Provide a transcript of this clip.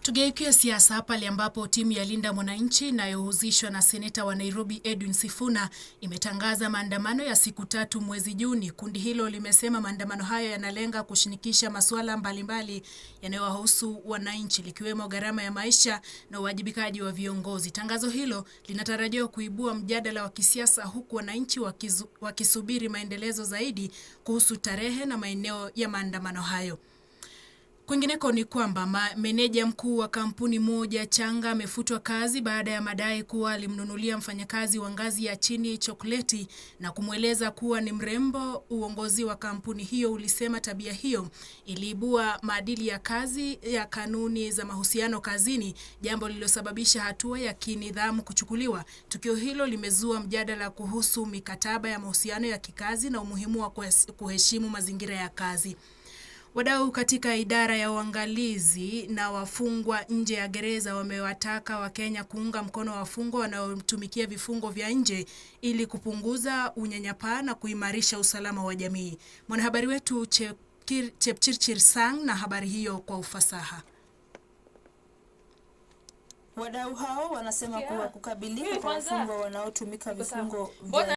Tugeukie siasa pale ambapo timu ya Linda Mwananchi inayohusishwa na seneta wa Nairobi Edwin Sifuna imetangaza maandamano ya siku 3 mwezi Juni. Kundi hilo limesema maandamano hayo yanalenga kushinikisha masuala mbalimbali yanayowahusu wananchi, likiwemo gharama ya maisha na uwajibikaji wa viongozi. Tangazo hilo linatarajiwa kuibua mjadala wa kisiasa huku wananchi wakisubiri maendelezo zaidi kuhusu tarehe na maeneo ya maandamano hayo. Kwingineko ni kwamba meneja mkuu wa kampuni moja changa amefutwa kazi baada ya madai kuwa alimnunulia mfanyakazi wa ngazi ya chini chokoleti na kumweleza kuwa ni mrembo. Uongozi wa kampuni hiyo ulisema tabia hiyo iliibua maadili ya kazi ya kanuni za mahusiano kazini, jambo lililosababisha hatua ya kinidhamu kuchukuliwa. Tukio hilo limezua mjadala kuhusu mikataba ya mahusiano ya kikazi na umuhimu wa kuheshimu mazingira ya kazi. Wadau katika idara ya uangalizi na wafungwa nje ya gereza wamewataka Wakenya kuunga mkono wafungwa wanaotumikia vifungo vya nje ili kupunguza unyanyapaa na kuimarisha usalama wa jamii. Mwanahabari wetu Chepchirchir Sang na habari hiyo kwa ufasaha. Wadau hao wanasema kuwa kukabilika Mimi kwa kwanza wafungwa wanaotumika niko sawa. vifungo Mbona vya